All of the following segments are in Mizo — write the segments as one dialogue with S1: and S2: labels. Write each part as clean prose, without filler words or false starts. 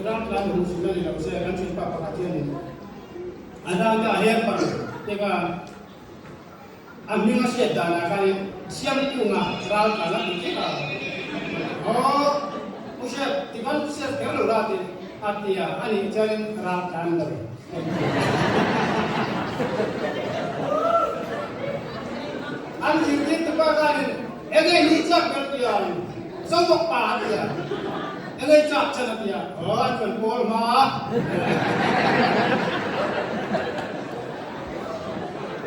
S1: Raltlan hmuh sin a ni lo se kan thianpa pakhat hianin a nau te a her pang te kha a hming a hriat danah khanin Siamkunga raltlan a ti tlat a. Aw u hriat ti khan hriat kher lo la ti a ti a, a nih chuanin raltlan lo a ti. An zirtirtupa khanin enge hi chak ber tiang Zobawk pa a ti a, Engei chak chan a ti a, Aw an rawn pawl hma a.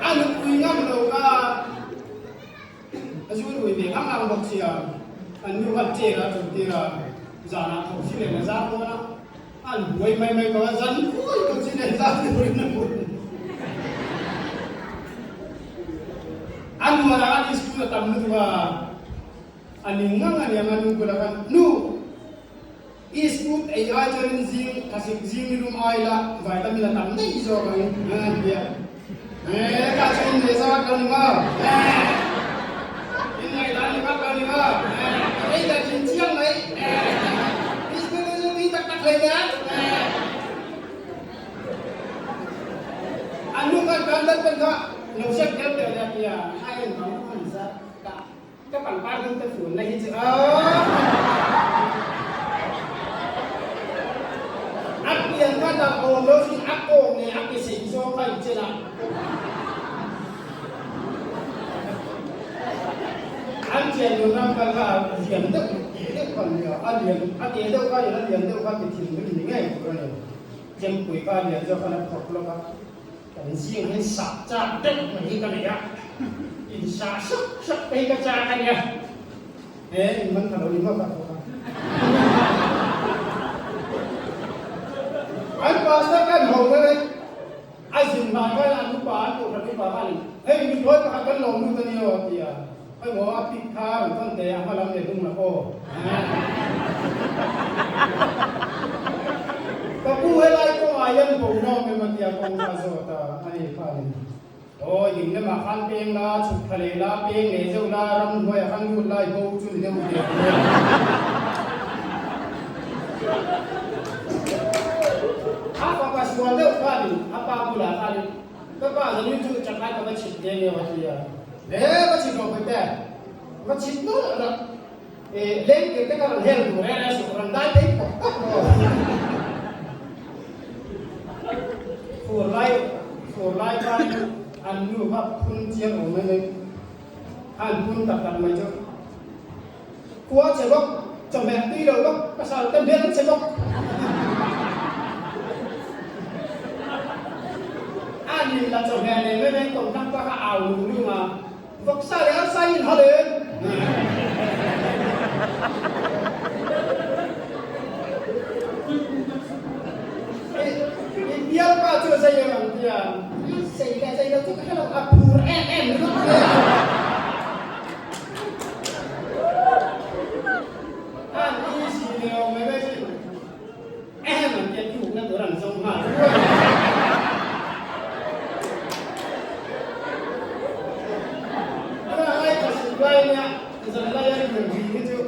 S1: A nupui ngam lo kha a zul rui ve ngang ngang bawk sia, an nu khan chair a thut tir a, zanah tho si len a zar dawn a, an buai mai mai tawh a, zan buai tawh si len zar turin a buai. A nuarah an school a tam lutuk a. A ning ngang a niang a nu bulah khan, Nu! I scoop ei ai chuanin zing thlasik zing ni lum ai la vitamin a tam daih zawk ang a ti a. He tah chuan in nei zat lo ni maw? In ngaihdan ni vak lo ni maw? Ka ei dah thin chiang mai. I scoop hi chu tui tak tak hlei nia. A nu khan kan dat pen kha lo hriat tel teh le a ti a, a en vang vang a ni zat ta. Ka pangpar hming te fun na hi chu a pian kha dam awm lo sin a kawng leh a ke sei zawng kha in chen a. An thian nun ram kal kha a lian deuh te deuh kha an nia, a lian a te deuh kha a lian deuh kha ti thinrim ni ngei tur a ni. Chempui kha a lian zawk khan a phawrh lawk a. Kan zing hi sah chak deuh mai hi ka nei a, in sah sak sak te hi ka chak a nia. He in man kha lo ni maw ka thawk a. An pastor khan ho mai mai a zin hlan khan an upa an kohhran upa khan hei mithawi pakhat kan lawm lut a ni aw a ti a, hei maw a pic kha rawn tawn teh a hma lam leh hnung lam aw. Ka pu helai kawngah hian bo nawm em a tia kawng kha zawt a, a ni khanin aw ding lamah khan peng la, chhuk thla leh la, peng leh zeuh la, ramhnuaiah khan lut lai bo chu ni deuh ve ang e. A fapa sual deuh khanin a pa bulah khanin ka pa zanui chu chakai ka va chhit ve nge aw a ti a, he va chhit rawh Puite, va chhit nawlh rawh. Leng tir te ka rawn hel duh reng a, suk rawn dai phei pawp pawp maw? Fur lai fur lai khanin an nu kha phun chiang awm mai mai, an phun tak tak mai chu. Khua che bawk, chawhmeh tui lo bawk, pasal te hmel che bawk. A nin la chawhmeh nei mai mai kawmthlang pa kha au lung lung a. Vawksa leh arsa in hal em? I bialpa chu a zei em ang tia sei leh zei lo chu ka hre lo, a phur em em ringawt mai a. A ni si leh awm mai mai chu ehem ang tia tlukna tur an zawng nghal ruai a. Ana ngai ka suk lai nia zan lai a rin ri hi chu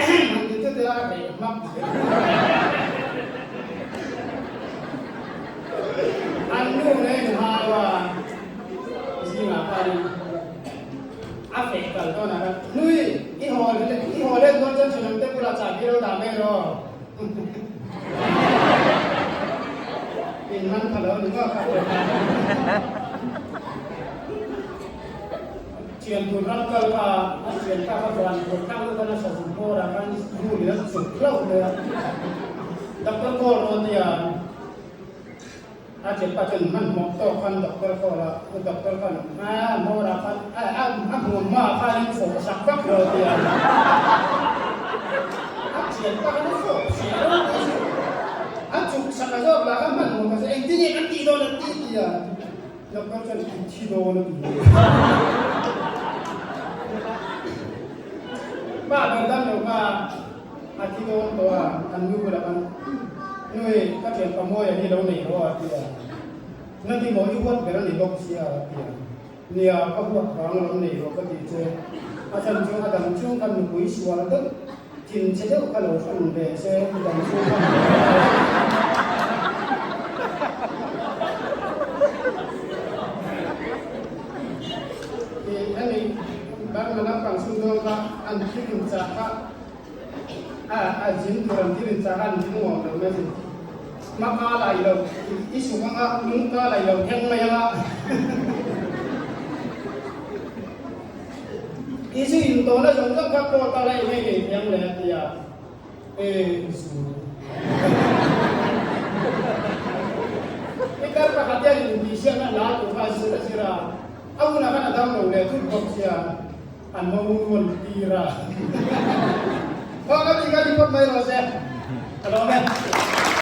S1: ehem han ti chu tila a reh hmak zel. An nu nen hau a zingah khanin a feh kal dawn a khan nui i haw i haw let dawn chuan thenawm te bulah chahbi lo dah mai rawh. In man pha lo ni maw kha Thian tur ram kal kha a thian kha ka van tur thang deuh khan a sa zuk bawr ah khan nu in a chuk hlauh mai a. Doctor call rawh a ti a, a thian pa chuan hmanhmawh tawk khan doctor call a, doctor khan a hmawr ah khan a a hmuam hma ah khan in fawh sak vak rawh a ti a. A thian pa khan a fawh hreh lo mai chu a chuk sak a zawk lah kha hmanhmawh ka sawi engtin nge kan tih dawn an ti a ti a. Doctor chuan i thi dawn a ti. Pa ber dam lo kha a thi dawn tawh a, an nu bulah khan, Nui, ka thian pa Mawia hi lo nei rawh a ti a. Na ti maw i huat ber a ni bawk sia a ti a. Nia, ka huat vang alawm nei rawh ka tih che. A chhan chu a dam chung khan nupui sual deuh. Thinchhe deuh kha lo hran ve se dang chu ka Ih hemi Burma lampang sumdawng kha an thil inchah kha a a zin tur an thil inchah kha an zin nuam lo mai a ni. Hmaka lai lo i suk anga lungka lai lo thleng mai anga. Isu in tawhna zawng zawng kha court a la eng eng ei thiam le a ti a, E Isu. Pitar pakhat hian intihsiakna hla tur kha a zir a zir a, a hunah khan a dam lo leh thut bawk sia, an mo rawn tir a. Khaw ka ti ka ti phawt mai rawh se, ka lawm e.